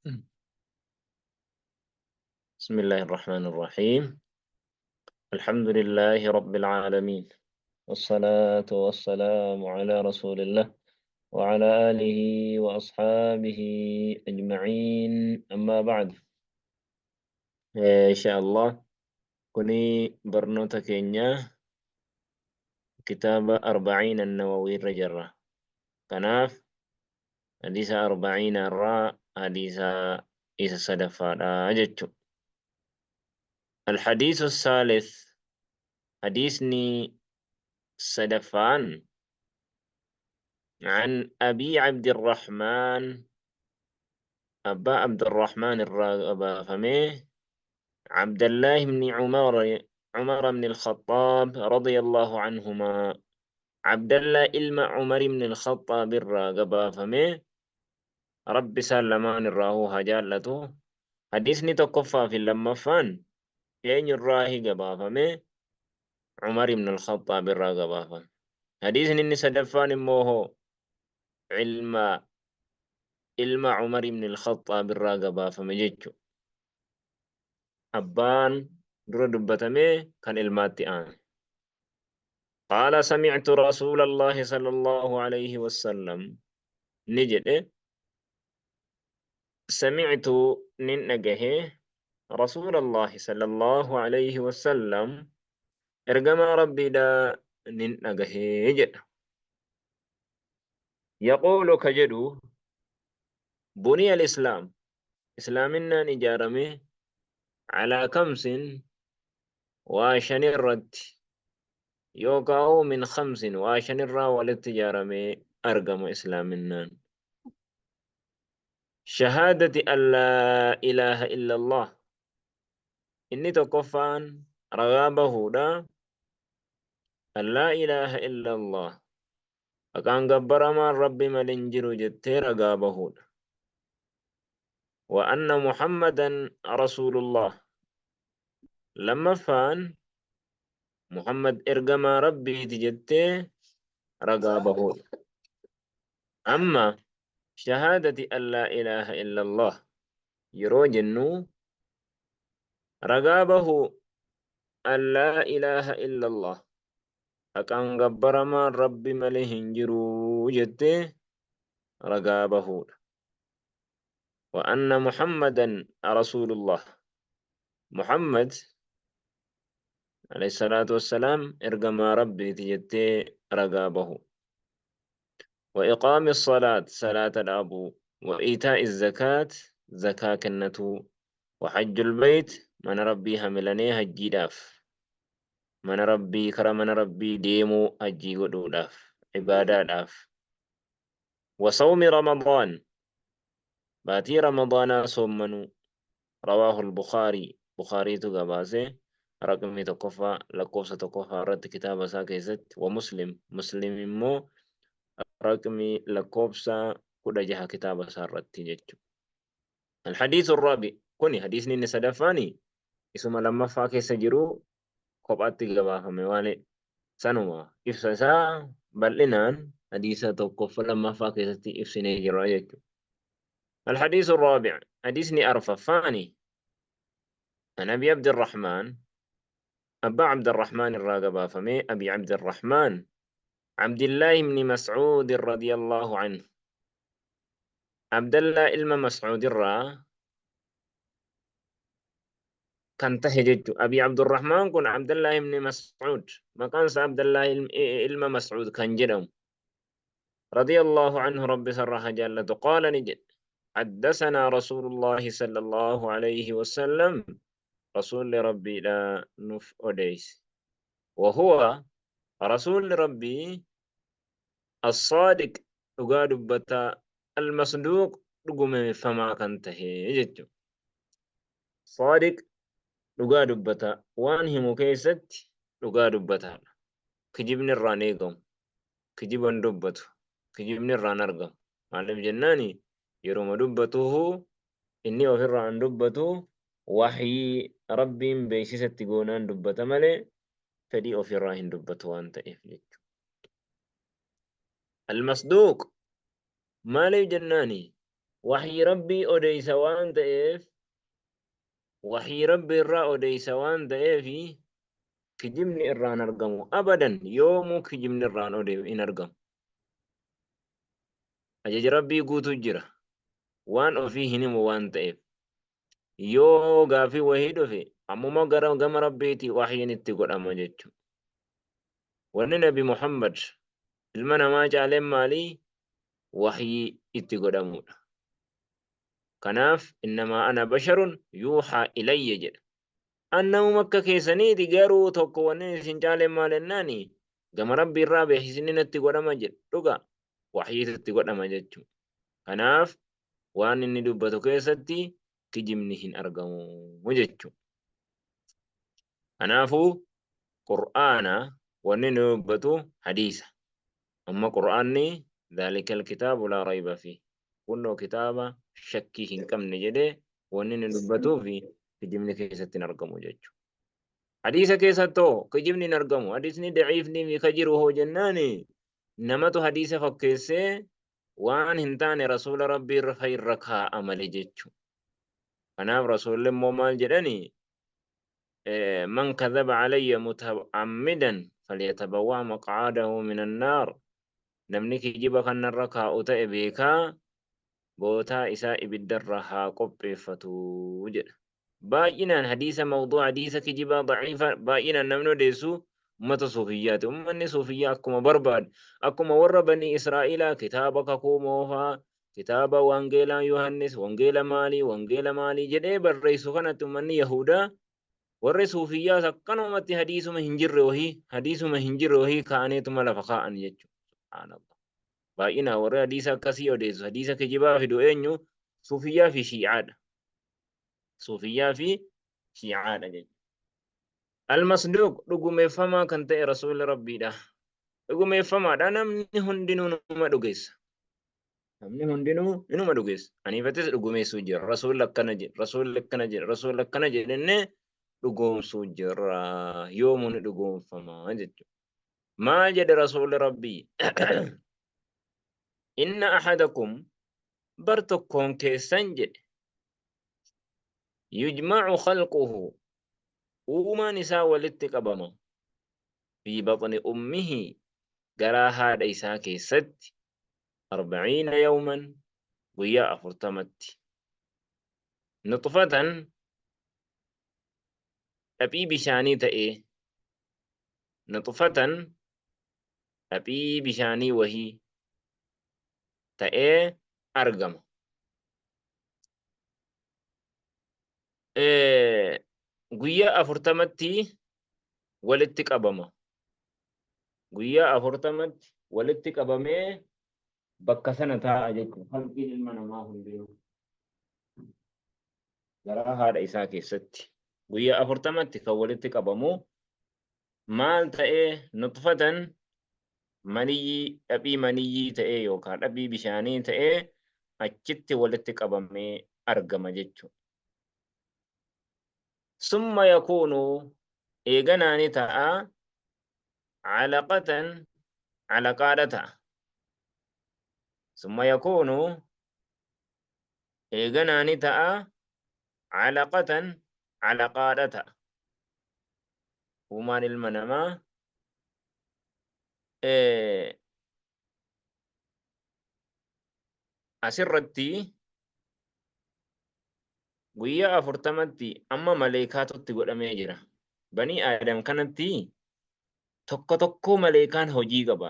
بسم الله الرحمن الرحيم. الحمد لله رب العالمين، والصلاة والسلام على رسول الله وعلى آله وأصحابه أجمعين. أما بعد، إن شاء الله kuni barnoota keenya kitaaba Arbaciina Annawawii irra jirra. Kanaaf hadiisa Arbaciina irraa hadiisa isa sadaffaadha jechu. Alhadiisu Saalis, hadiisni sadaffaan, عن أبي عبد الرحمن، أبا عبد الرحمن الرابع فمه، عبد الله بن عمر بن الخطاب رضي الله عنهما. عبد الله إلما عمر بن الخطاب الراغبا فمه، رب سلمان الراهو هجالته. حديثني تقفى في اللمفان ين الراهي قبا فمه؟ عمر بن الخطاب الراغبا فمه. حديثني إني سدفان موهو علم إلما عمر بن الخطاب الراغبا فمجيتشو. أبان در دبتمي كان الماتي آن. قال: سمعت رسول الله صلى الله عليه وسلم نجد، سمعت ننجه رسول الله صلى الله عليه وسلم، إرجما ربي دا ننجه جد، يقول كجدو: بني الإسلام، إسلامنا نجارمه، على خمس، وشنرت يوكاو من خمس، وشنرا والتجارمه أرقم إسلامنا: شهادة أن لا إله إلا الله، إني تقفان رغابه دا أن لا إله إلا الله، أكان قبرما ربي ملنجر جتي رغابه دا، وأن محمدا رسول الله. لما فان محمد إرجما ربي تجتي رغابه. أما شهادة أن لا إله إلا الله يروجنو رغابه أن لا إله إلا الله، أكان قبرما ربي ملهنجرو جتي رغابه، وأن محمدا رسول الله، محمد عليه الصلاة والسلام إرجما ربي تجتي رغابه، وإقام الصلاة، صلاة الأبو، وإيتاء الزكاة، زكاة كنتو، وحج البيت، من ربي هملني هجي داف، من ربي كرم من ربي ديمو هجي قدو داف، عبادة داف، وصوم رمضان، باتي رمضان صومنو. رواه البخاري، بخاري تقباسه رقمي تقفى لقوسة تقفى رد كتاب ساكيست، ومسلم، مسلم مو رقمي لقوبسا كل جهة كتاب سارت جتشو. الحديث الرابع، كوني حديث نين سدفاني اسم لما فاكي سجرو قبعت قباها موالي سنوا إفساسا بل إنان حديث توقف لما فاكي ستي إفسني جرو. الحديث الرابع، حديثني أرففاني، عن أبي عبد الرحمن، أبا عبد الرحمن الراقبة فمي، أبي عبد الرحمن عبد الله بن مسعود رضي الله عنه، عبد الله إلما مسعود الرا كان تهجد. أبي عبد الرحمن كن عبد الله بن مسعود، ما كان عبد الله إلما مسعود كان جدهم، رضي الله عنه رب سرها جل، قال نجد: حدثنا رسول الله صلى الله عليه وسلم، رسول ربي لا نف أديس، وهو رسول ربي الصادق بتا المصدوق رقم فما كنته جتو. صادق بتا وان هم كيست بتا كجبن الرانيقم كجبن دبتو كجبن الرانرقم معلم جناني yeroo dubbatuhu inni ofirraan dubbatu waxyii rabbiin beeksisatti goonaan dubbata malee fedhii ofirraa hin dubbatu waan ta'eef jechuudha. Almasduuq maaliif jennaani? Waxyii Rabbii odeeysa waan ta'eef, waxyii Rabbii irraa odeeysa waan ta'eef kijibni irraa hin argamu. Abadan yoomuu kijibni irraa hin argamu. Ajaja Rabbii guutuu jira. Waan ofii hin himu waan ta'eef. Yoo gaafii wahii dhufe ammuma gara gama Rabbiitii wahyiin itti godhama jechuudha. Wanni Nabi Muhammad ilma namaa caaleen maalii? Wahyii itti godhamuudha. Kanaaf innamaa ana basharun yuuhaa ilayya jedha. An namuma akka keessaniiti, garuu tokko wanni isin caaleen maal jennaani, gama Rabbii irraa beeksisni natti godhama jedha. Dhugaa wahyiitu itti godhama jechuudha. Kanaaf waan inni dubbatu keessatti kijibni hin argamu jechuudha. Kanaafuu Qur'aana wanni inni dubbatu hadiisa. Amma Qur'aanni dhaalikal kitaabu laa rayba fi, kunnoo kitaaba shakkii hin qabne jedhee wanni inni dubbatuu fi kijibni keessatti hin argamu jechuudha. Hadiisa keessatti hoo kijibni hin argamu. Hadiisni daciifni fi ka jiru hoo jennaani, namatu hadiisa fakkeessee waan hin taane rasuula Rabbii irra irra kaa'a malee jechuudha. Kanaaf rasuulli immoo maal jedhani? Man kadhaba alayya muta'ammidan falyatabawwa maq'adahu minan naar. Namni kijiba kanarra kaa'u ta'e beekaa bootaa isaa ibiddarra haa qopheeffatu jedha. Baay'inaan hadiisa mawduu, hadiisa kijibaa daciifa baay'inaan namni odeessu ummata suufiyyaati. Ummanni suufiyyaa akkuma barbaade, akkuma warra banii Israa'ilaa kitaaba kakuu moofaa, kitaaba wangeelaa Yohannis, wangeela maalii, wangeela maalii jedhee barreessu kanatti, ummanni Yahudaa warri suufiyyaas akkanumatti hadiisuma hin jirre wahii, hadiisuma hin jirre wahii kaa'aneetuma lafa kaa'an jechuudha. Subhaanallah. Baay'inaan warri hadiisa akkasii odeessu, hadiisa kijibaa fidu eenyu? Suufiyyaa fi shiicaadha. Suufiyyaa fi shiicaadha jechuudha. Almasduuq, dhugumeeffamaa kan ta'e rasuulli Rabbiidha. Dhugumeeffamaadha, namni hundinuu numa dhugeessa. Namni hundinuu inuma dhugeessa. Aniifatis dhugumeessuu jira. Rasuulli akkana jedhe, rasuulli akkana jedhe, rasuulli akkana jedhennee dhugoomsuu jira. Yoomuu ni dhugoomfama jechuudha. Maal jedhe rasuulli Rabbii? Inna ahadakum, bar tokkoon keessan jedhe, yujma'u khalquhu, uumaan isaa walitti qabama, fi baxni ummihi, garaa haadha isaa keessatti, 40 yawman, guyyaa 40tti, nuxfatan, dhaphii bishaanii ta'ee, nuxfatan, dhaphii bishaanii wahii ta'ee argama. Guyyaa 40tti walitti qabama. Guyyaa 40tti walitti qabamee bakka sana taa'a jechuudha. Halqiin ilma namaa hundinuu garaa haadha isaa keessatti guyyaa 40tti kan walitti qabamu maal ta'ee? Nuxfatan, maniyyii, dhaphii maniyyii ta'ee yookaan dhaphii bishaanii ta'ee achitti walitti qabamee argama jechuudha. Summa yakuunu, eeganaa ni ta'a, calaqatan, calaqaadha ta'a. Summa yakuunu, eeganaa ni ta'a, calaqatan, calaqaadha ta'a. Uumaan ilma namaa asirratti guyyaa 40tti amma maleekaatutti godhamee jira. Banii Aadam kanatti tokko tokkoo maleekaan hojii qaba.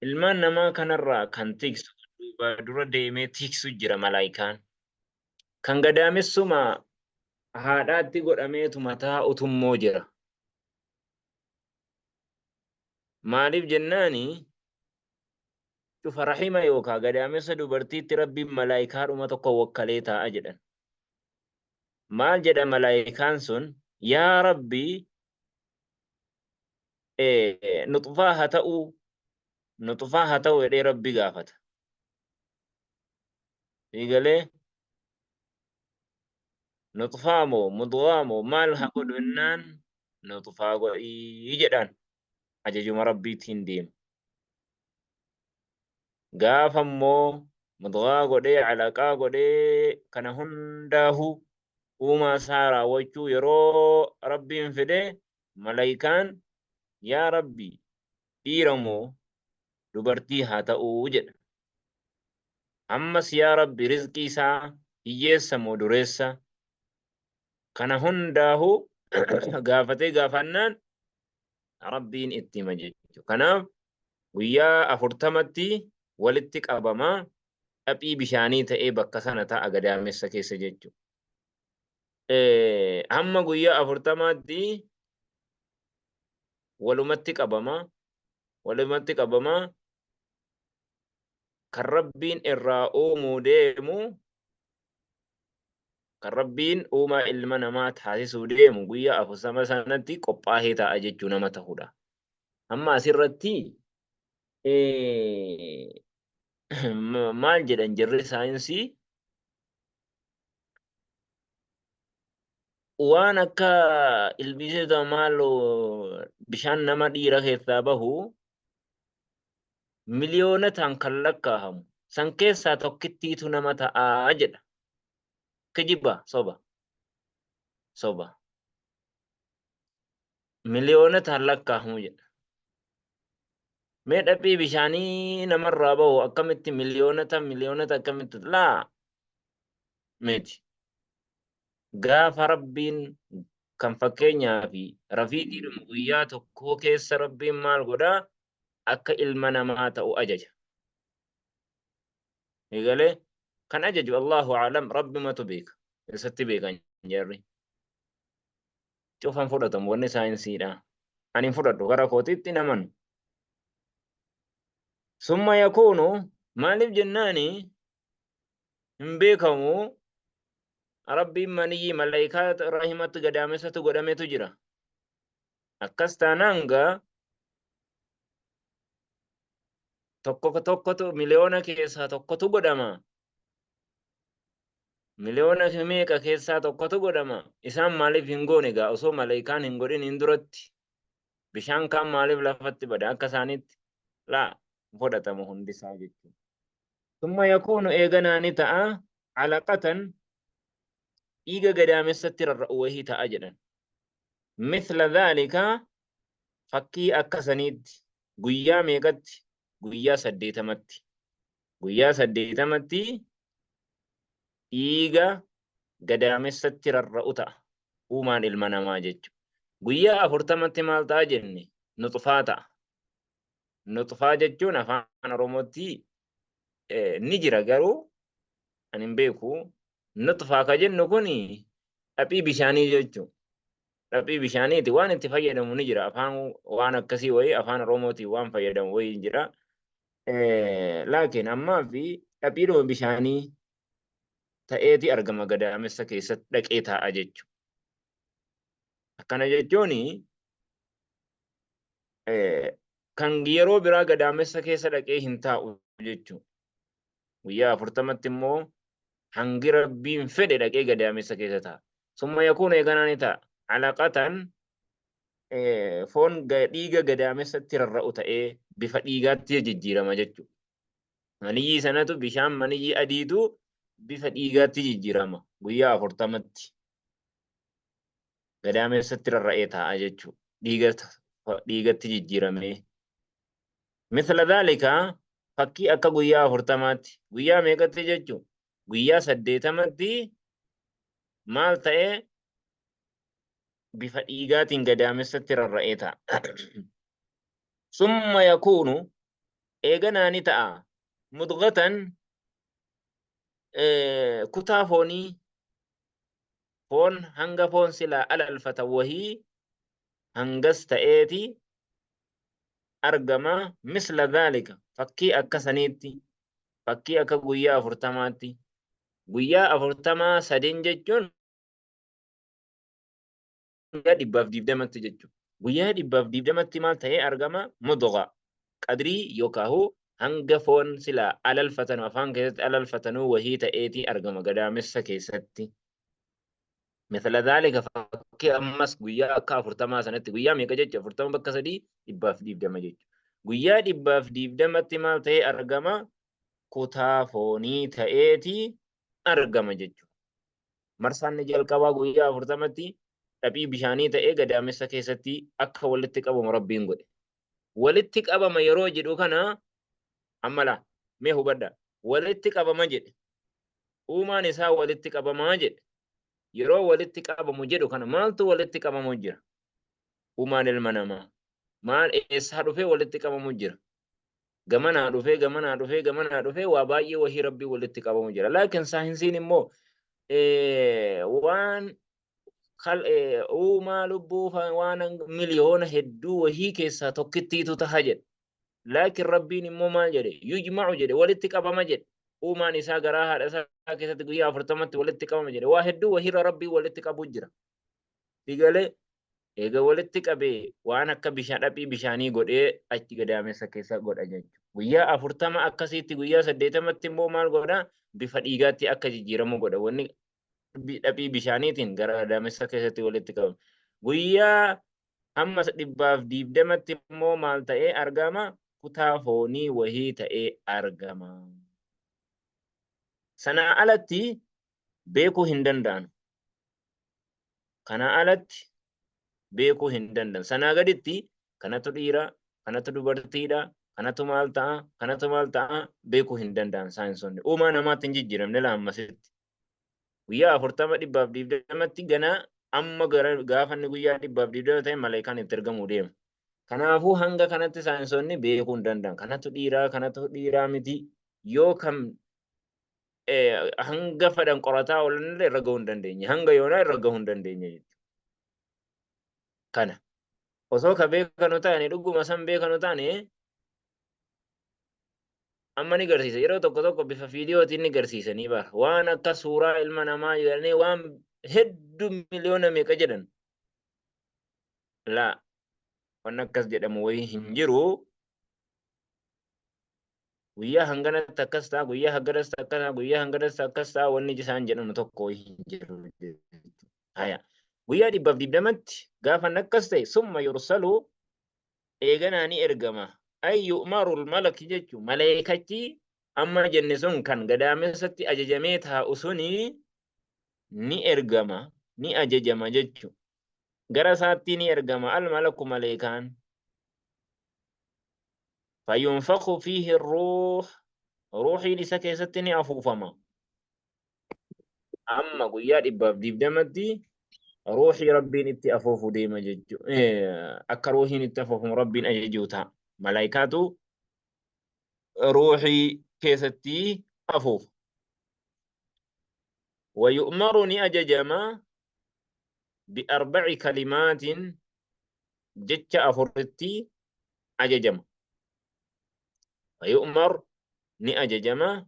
Ilmaan namaa kanarraa kan tiksu, duubaa dura deemee tiksu jira malaayikaan. Kan gadaamessuma haadhaatti godhameetuma taa'utummoo jira. Maaliif jennaani, cufa rahima yookaa gadaamessa dubartiitti Rabbiin malaayikaadhuma tokko wakkalee taa'a jedhan. Maal jedha malaayikaan sun? Yaa Rabbi, nuxfaa haa ta'uu, nuxfaa haa ta'uu jedhee Rabbi gaafata. Eegalee nuxfaa moo mudghaa moo maal haa godhu jennaan, nuxfaa godhii jedhaan, ajajuma Rabbiitiin deema. Gaafa immoo Mudghaa godhee alaqaa godhee kana hundaahu uumaa isaa raawwachuu yeroo Rabbiin fide malaykaan yaa Rabbi dhiira moo dubartii haa ta'uu jedha. Ammas yaa Rabbi rizqii isaa hiyyeessa moo dureessa kana hundaahu gaafatee gaafannaan Rabbiin itti hima jechuudha. Kanaaf guyyaa 40tti walitti qabama dhaphii bishaanii ta'ee bakka sana ta'a gadaamessa keessa jechuudha. Hamma guyyaa 40tti walumatti qabama walumatti qabama kan Rabbiin irraa uumuu deemu kan Rabbiin uumaa ilma namaa taasisuu deemu guyyaa 40 sanatti qophaahee taa'a jechuu nama ta'uudha. Amma asirratti maal jedhan jarri saayinsii waan akka ilbiisota maal bishaan nama dhiira keessaa bahu miliyoonataan kan lakkaahamu san keessaa tokkittiitu nama ta'aa jedha. Kijiba soba soba miliyoonataan lakkaahamu jedha. Mee dhaphii bishaanii namarraa bahu akkamitti miliyoonata miliyoonata akkamitti laa miti. Gaafa Rabbiin kan fakkeenyaa fi rafiitiidhuma guyyaa tokkoo keessa Rabbiin maal godhaa akka ilma namaa ta'u ajaja. Eegalee kan ajaju Allahu aalam Rabbimatu beeka. Eessatti beekan jarri. Cufan fudhatamu wanni saayinsiidha. Ani hin fudhadhu gara kootiitti hin amanu. Summa yakuunu maaliif jennaani hin beekamu Rabbiin maniyyii malaayikaa rahimatti gadaamessatu godhametu jira. Akkas taanaan gaa tokko tokkotu miliyoona keessaa tokkotu godhama. Miliyoona meeqa keessaa tokkotu godhama. Isaan maaliif hin goone gaa osoo malaayikaan hin godhin hin duratti. Bishaan kaan maaliif lafatti bada akka isaaniitti laa fudhatamu hundisaa jechuudha. Summa yakuunu eeganaa ni ta'a alaqatan dhiiga gadaamessatti rarra'u wahii ta'a jedhan. Mithla dhaalika fakkii akka saniitti guyyaa meeqatti? Guyyaa 80tti. Guyyaa 80tti dhiiga gadaamessatti rarra'u ta'a. Uumaan ilma namaa jechuudha. Guyyaa 40tti maal ta'a jenne? Nuxfaa ta'a. Nuxfaa jechuun afaan Oromootti ni jira garuu ani hin beeku. Nuxfaa ka jennu kun dhaphii bishaanii jechuudha. Dhaphii bishaaniiti waan itti fayyadamu ni jira. Afaan waan akkasii wayii afaan Oromootiin waan fayyadamu wayii jira. Laakiin ammaa fi dhaphiidhuma bishaanii ta'eeti argama gadaamessa keessatti dhaqee taa'a jechuudha. Akkana jechuun kan yeroo biraa gadaamessa keessa dhaqee hin taa'u jechuudha. Guyyaa 40tti immoo hangi Rabbiin fedhe dhaqee gadaamessa keessa taa'a. Summa yakuunu eeganaa ni ta'a. Alaqatan foon dhiiga gadaamessatti rarra'u ta'ee bifa dhiigaatti jijjiirama jechuudha. Maniyyii sanatu bishaan maniyyii adiitu bifa dhiigaatti jijjiirama guyyaa 40tti. Gadaamessatti rarra'ee taa'a jechuudha. Dhiiga dhiigatti jijjiiramee. Mithla dhaalika fakkii akka guyyaa 40tti. Guyyaa meeqatti jechuudha? Guyyaa 80tti maal ta'ee bifa dhiigaatiin gadaamessatti rarra'ee ta'a. Summa yakuunu eeganaa ni ta'a mudghatan kutaa foonii foon hanga foon silaa alalfatan wahii hangas ta'eeti argama misla dhaalika fakkii akka saniitti fakkii akka guyyaa 40tti guyyaa 40 sadin jechuun guyyaa 120tti jechuudha. Guyyaa 120tti maal ta'ee argama? Mudgha qadrii yookaahu hanga foon silaa alalfatanu afaan keessatti alalfatanuu wahii ta'eetii argama gadaamessa keessatti. Mithla dhaalika fakkii ammas guyyaa akka 40 sanatti guyyaa meeqa jechuudha? 40 bakka sadii 120 jechuudha. Guyyaa 120tti maal ta'ee argama? Kutaa foonii ta'eeti argama jechuudha. Marsaan inni jalqabaa guyyaa 40tti dhaphii bishaanii ta'ee gadaamessa keessatti akka walitti qabamu Rabbiin godhe. Walitti qabama yeroo jedhu kana amma laa mee hubadha. Walitti qabama jedhe. Uumaan isaa walitti qabamaa jedhe. Yeroo walitti qabamu jedhu kana maaltu walitti qabamu jira? Uumaan ilma namaa. Maal eessaa dhufee walitti qabamu jira? Gamanaa dhufee, gamanaa dhufee, gamanaa dhufee waa baay'ee wahii Rabbii walitti qabamu jira. Laakiin saayinsiin immoo waan uumaa lubbuu waan miliyoona hedduu wahii keessaa tokkittiitu taha jedhe. Laakiin Rabbiin immoo maal jedhe? Yujma'u jedhe, walitti qabama jedhe. Uumaan isaa garaa haadha isaa keessatti guyyaa 40tti walitti qabama jedhe. Waa hedduu wahiirra Rabbiin walitti qabu jira. Digalee eega walitti qabee waan akka bishaan dhaphii bishaanii godhee achi gadaamessa keessa godha jechuudha. Guyyaa 40 akkasiitti guyyaa 80tti immoo maal godha? Bifa dhiigaatti akka jijjiiramu godha. Wanni dhaphii bishaaniitiin gara gadaamessa keessatti walitti qabama. Guyyaa hamma 120tti immoo maal ta'ee argama? Kutaa foonii wahii ta'ee argama. Sanaa alatti beekuu hin danda'an. Kanaa alatti beekuu hin danda'an. Sanaa gaditti kanatu dhiira, kanatu dubartiidha, kanatu maal ta'a, kanatu maal ta'a beekuu hin danda'an saayinsonni. Uumaa namaatti hin jijjiiramne laa ammasitti. Guyyaa 40 120tti ganaa amma gara gaafa inni guyyaa 120 ta'e maleekaan itti ergamuu deema. Kanaafuu hanga kanatti saayinsonni beekuu hin danda'an. Kanatu dhiiraa, kanatu dhiiraa miti. Yoo kam hanga fedhan qorataa oolanillee irra gahuu hin dandeenye. Hanga yoonaa irra gahuu hin dandeenye jechuudha. Kana osoo ka beekanu taane dhuguma san beekanu taane amma ni garsiisa. Yeroo tokko tokko bifa viidiyootiin ni garsiisanii bara. Waan akka suuraa ilma namaa jedhanii waan hedduu miliyoona meeqa jedhan. Laa waan akkas jedhamu wayii hin jiru. Guyyaa hanganatti akkas ta'a, guyyaa hanganatti akkas ta'a, guyyaa hanganatti akkas ta'a wanni isaan jedhamu tokko hin jiru jechuudha. Haya. Guyyaa 120tti gaafa akkas ta'e summa yursalu eeganaa ni ergama. Ay yu'marul malaki jechuun maleekachi amma jenne sun kan gadaamessatti ajajamee taa'u suni ni ergama, ni ajajama jechuudha. Gara isaatti ni ergama al malaku maleekaan. Fayunfakhu fiihi ruuh, ruuhiin isa keessatti ni afuufama. Amma guyyaa 120tti ruuhii Rabbiin itti afuufu deema jechuudha. Akka ruuhiin itti afuufamu Rabbiin ajajuu ta'a. Malaayikaatu ruuhii keessatti afuufa. Wayu'maru ni ajajama bi'arba'i kalimaatiin jecha afuritti ajajama. Fayu'mar ni ajajama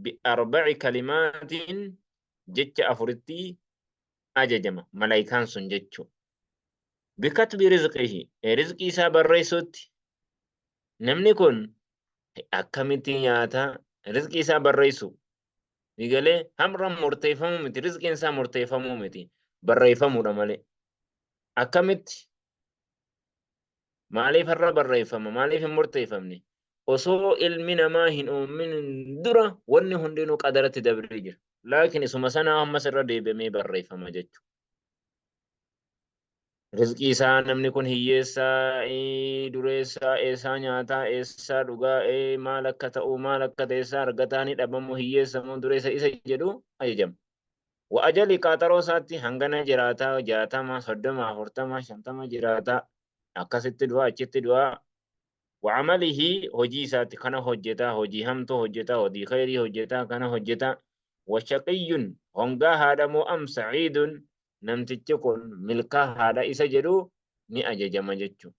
bi'arba'i kalimaatiin jecha afuritti ajajama malaayikaan sun jechuu. Bikatbi rizqihi rizqii isaa barreessuutti namni kun akkamitti nyaata rizqii isaa barreessu Egalee hamra murteeffamuu miti rizqiin isaa murteeffamuu miti barreeffamuudha malee. Akkamitti maaliif har'a barreeffama maaliif hin murteeffamne osoo ilmi namaa hin uumin dura wanni hundinuu qadaratti dabree jira. Laakiin isuma sanaa ammas irra deebi'amee barreeffama jechuudha. Rizqii isaa namni kun hiyyeessa, dureessa, eessaa nyaataa, eessaa dhugaa, maal akka ta'u, maal akka ta'e, eessaa argataa ni dhabamu, hiyyeessa moo dureessa isa jedhu ajajama. Wa ajali qaaxaroo isaatti hangana jiraataa, 60, 30, 40, 50 jiraataa, akkasitti du'a, achitti du'a. Wa amalihi hojii isaatti kana hojjetaa, hojii hamtuu hojjetaa, hojii khayrii hojjetaa, kana hojjetaa. Wa shaqiyyun hongaa haadha moo am sa'iidun namtichi kun milkaahaadha isa jedhu ni ajajama jechuudha.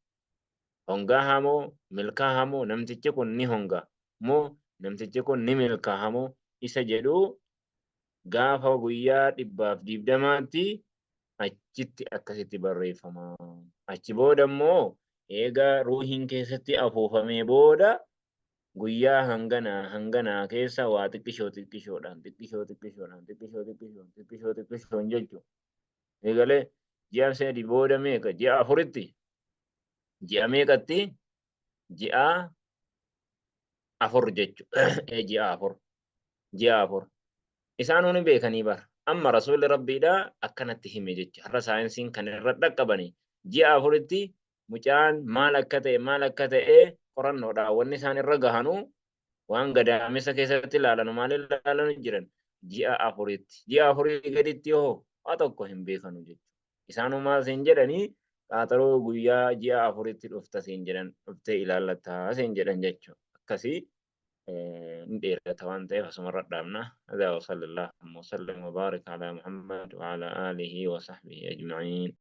Hongaahaa moo milkaahaa moo namtichi kun ni honga moo namtichi kun ni milkaaha moo isa jedhu gaafa guyyaa 120tti achitti akkasitti barreeffama. Achi booda immoo eega ruuhiin keessatti afuufamee booda guyyaa hanganaa hanganaa keessa waa xiqqishoo xiqqishoodhaan xiqqishoo xiqqishoodhaan xiqqishoo xiqqishoon xiqqishoo xiqqishoon jechuun eegalee ji'a 3 booda meeqa ji'a 4tti ji'a meeqatti ji'a 4 jechu ji'a 4 ji'a 4 isaanuu ni beekanii bar. Amma rasuulli rabbiidha akkanatti hime jecha. Har'a saayinsiin kan irra dhaqqabani ji'a 4tti mucaan maal akka ta'e maal akka ta'e qorannoodhaan wanni isaan irra gahanu waan gadaamessa keessatti ilaalanu maal ilaalanu jiran ji'a 4tti. Ji'a 4 gaditti hoo waa tokko hin beekanu jechuudha. Isaanuu maal siin jedhanii qaaxaroo guyyaa ji'a 4tti dhufta siin jedhan, dhuftee ilaallatta siin jedhan jechuudha. Akkasii ni dheerata waan ta'eef asumarra dhaabna. Hadaa wa sallallahu wa sallam wa baarika ala Muhammad wa ala alihi wa sahbihi ajma'iin.